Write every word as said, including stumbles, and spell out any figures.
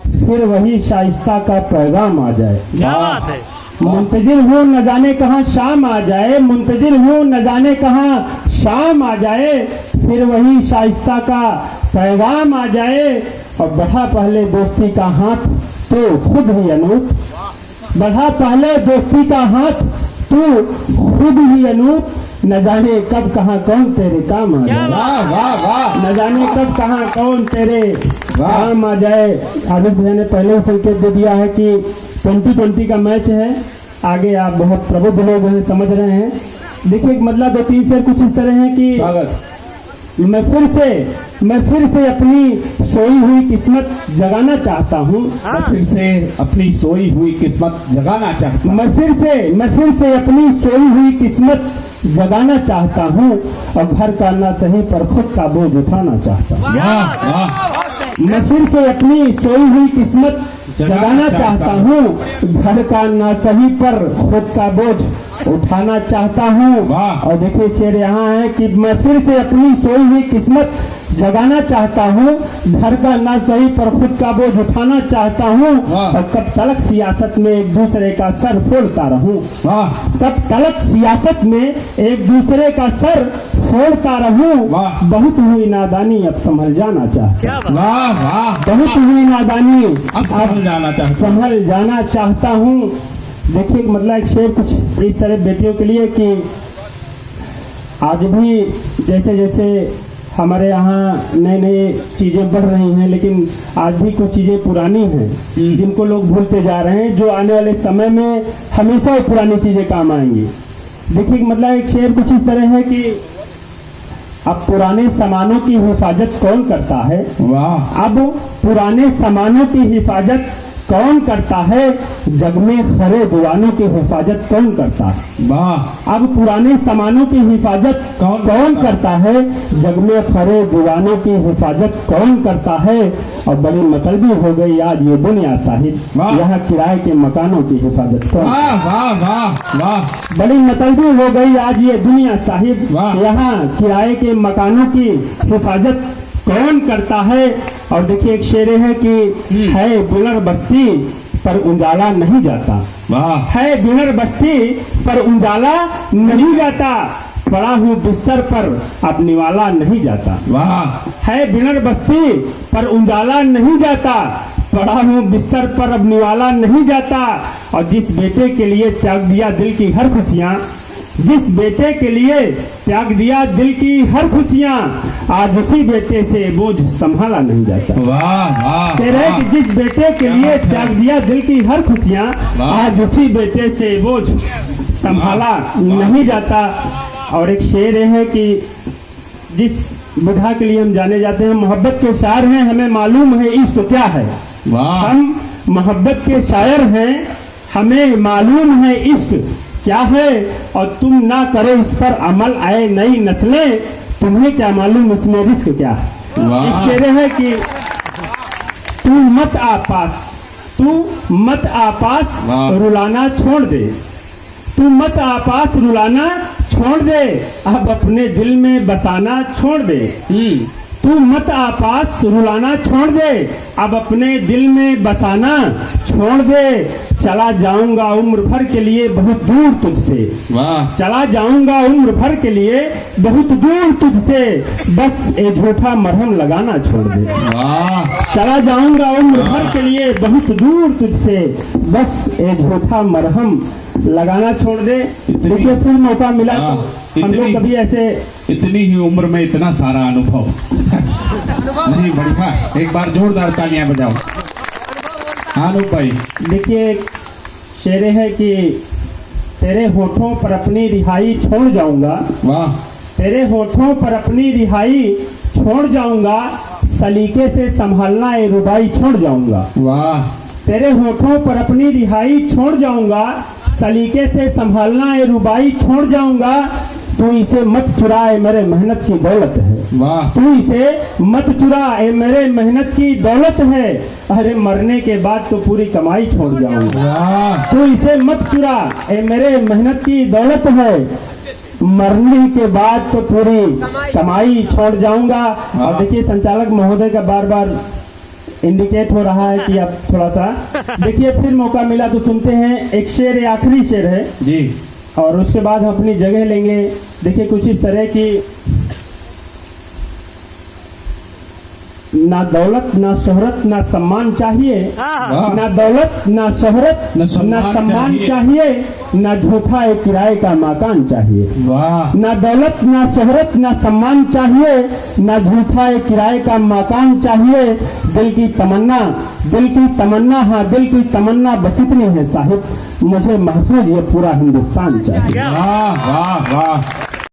फिर वही शाइस्ता का पैगाम आ जाए। क्या बात है। मुंतजिर हूँ न जाने कहाँ शाम आ जाए, मुंतजिर हूँ न जाने कहाँ शाम आ जाए, फिर वही शाइस्ता का पैगाम आ जाए। और बढ़ा पहले दोस्ती का हाथ तो खुद ही अनूप, बढ़ा पहले दोस्ती का हाथ तू खुद ही अनूप, न जाने कब कहाँ कौन तेरे काम आ क्या जाए। बात। वाह, वाह, वाह। न जाने कब कहाँ कौन तेरे वाह। काम आ जाए। आदित्य भैया ने पहले ही संकेत दे दिया है कि ट्वेंटी ट्वेंटी का मैच है, आगे आप बहुत प्रबुद्ध लोग हैं, समझ रहे हैं। देखिए, एक मतलब दो तीन शेर कुछ इस तरह है कि स्वागत। मैं फिर से, मैं फिर से अपनी सोई हुई किस्मत जगाना चाहता हूँ। हाँ। मैं फिर से अपनी सोई हुई किस्मत जगाना चाहता हूँ। मैं फिर से, मैं फिर से अपनी सोई हुई किस्मत जगाना चाहता हूँ और घर का ना सही पर खुद का बोझ उठाना चाहता हूँ। वाह, वाह। मैं फिर से अपनी सोई हुई किस्मत जगाना जगाना चाहता चाहता हूँ, घर का ना सही पर खुद का बोझ उठाना चाहता हूँ। वाह। और देखिए शेर यहाँ है कि मैं फिर से अपनी सोई हुई किस्मत जगाना चाहता हूँ, घर का ना सही पर खुद का बोझ उठाना चाहता हूँ। वाह। और कब तलक सियासत में एक दूसरे का सर फोड़ता रहूँ, वाह। कब तलक सियासत में एक दूसरे का सर फोड़ता रहूं। वाह। बहुत हुई नादानी, अब संभल जाना चाहता। क्या बात। वाह, वाह। बहुत हुई नादानी, अब संभल अब जाना चाहता। संभल जाना चाहता हूँ। देखिए, मतलब, एक शेर कुछ इस तरह बेटियों के लिए कि आज भी जैसे जैसे हमारे यहाँ नई नई चीज़ें बढ़ रही हैं, लेकिन आज भी कुछ चीज़ें पुरानी हैं, हम्म। जिनको लोग भूलते जा रहे हैं, जो आने वाले समय में हमेशा वो पुरानी चीज़ें काम आएंगी। देखिए, मतलब, एक शेर कुछ इस तरह है कि अब पुराने सामानों की हिफाजत कौन करता है? वाह। अब पुराने सामानों की हिफाजत कौन करता है? जग में खरे दीवानों की हिफाजत कौन करता है? वाह। अब पुराने सामानों की हिफाजत कौन कौन करता करता है? जग में खरे दीवानों की हिफाजत कौन करता है? और बड़ी मतलबी हो गई आज ये दुनिया साहिब, वाह। यहाँ किराए के मकानों की हिफाजत कौन वाह, वाह, वाह, वाह। बड़ी मतलबी हो गई आज ये दुनिया साहिब, वाह। यहाँ किराए के मकानों की हिफाजत कौन करता है? और देखिए, एक शेर है कि हम्म। है बिनर बस्ती पर उजाला नहीं जाता। वाह। है बिनर बस्ती पर उजाला नहीं जाता, पड़ा हूँ बिस्तर पर अब निवाला नहीं जाता। वाह। है बिनर बस्ती पर उजाला नहीं जाता, पड़ा हूँ बिस्तर पर अब निवाला नहीं जाता। और जिस बेटे के लिए त्याग दिया दिल की हर खुशियाँ, जिस बेटे के लिए त्याग दिया दिल की हर खुशियाँ, आज उसी बेटे से बोझ संभाला नहीं जाता। वाह, वाह, कह रहे वाह। कि जिस बेटे के क्या लिए बात है। त्याग दिया दिल की हर खुशियाँ, वाह। आज उसी बेटे से बोझ संभाला वाह, वाह। नहीं जाता। और एक शेर ये है कि जिस विधा के लिए हम जाने जाते हैं, मोहब्बत के शायर हैं, हमें मालूम है इश्क क्या है। वाह। हम मोहब्बत के शायर हैं, हमें मालूम है इश्क क्या है, और तुम ना करो इस पर अमल, ऐ नई नस्लें, तुम्हें क्या मालूम इसमें रिस्क क्या है। वाह। एक शेर है कि तू मत आ पास, तू मत आ पास, वाह। रुलाना छोड़ दे, तू मत आ पास, रुलाना छोड़ दे, अब अपने दिल में बसाना छोड़ दे। हम्म। तू मत आ पास, रुलाना छोड़ दे, अब अपने दिल में बसाना छोड़ दे। चला जाऊंगा उम्र भर के लिए बहुत दूर तुझसे। वाह। चला जाऊंगा उम्र भर के लिए बहुत दूर तुझसे, बस ए झूठा मरहम लगाना छोड़ दे। वाह। चला जाऊंगा उम्र भर वाह। के लिए बहुत दूर तुझसे, बस ए झूठा मरहम लगाना छोड़ दे। इतनी देखिए, फिर मौका मिला हाँ, तो हम लोग इतनी कभी ऐसे इतनी ही उम्र में इतना सारा अनुभव। नहीं, बढ़िया, एक बार जोरदार तालियां बजाओ। हाँ, अनूप भाई। देखिए, एक शेर है कि तेरे होठों पर अपनी रिहाई छोड़ जाऊंगा। वाह। तेरे होठों पर अपनी रिहाई छोड़ जाऊंगा, सलीके से संभालना ए रुबाई छोड़ जाऊंगा। वाह। तेरे होठों पर अपनी रिहाई छोड़ जाऊंगा, सलीके से संभालना ए रुबाई छोड़ जाऊंगा। तू इसे मत चुरा, ए मेरे मेहनत की दौलत है। वाह। तू इसे मत चुरा, ए मेरे मेहनत की दौलत है। अरे मरने के बाद तो पूरी कमाई छोड़ जाऊंगा। वाह। तू इसे मत चुरा, ए मेरे मेहनत की दौलत है। मरने के बाद तो पूरी कमाई छोड़ जाऊंगा। वाह। और देखिए संचालक महोदय का बार बार इंडिकेट हो रहा है कि अब थोड़ा सा देखिए, फिर मौका मिला तो सुनते हैं एक शेर, ये आखिरी शेर है जी। और उसके बाद हम अपनी जगह लेंगे। देखिए, कुछ इस तरह की, ना दौलत, ना शोहरत, ना सम्मान चाहिए। वाह। ना दौलत, ना शोहरत, ना ना सम्मान सम्मान चाहिए। चाहिए, ना झूठा एक किराए का मकान चाहिए। वाह। ना दौलत, ना शोहरत, ना सम्मान चाहिए, ना झूठा एक किराए का मकान चाहिए। दिल की तमन्ना, दिल की तमन्ना, हाँ, दिल की तमन्ना बस इतनी है साहिब, मुझे महफूज ये पूरा हिंदुस्तान चाहिए। वाह, वाह, वाह।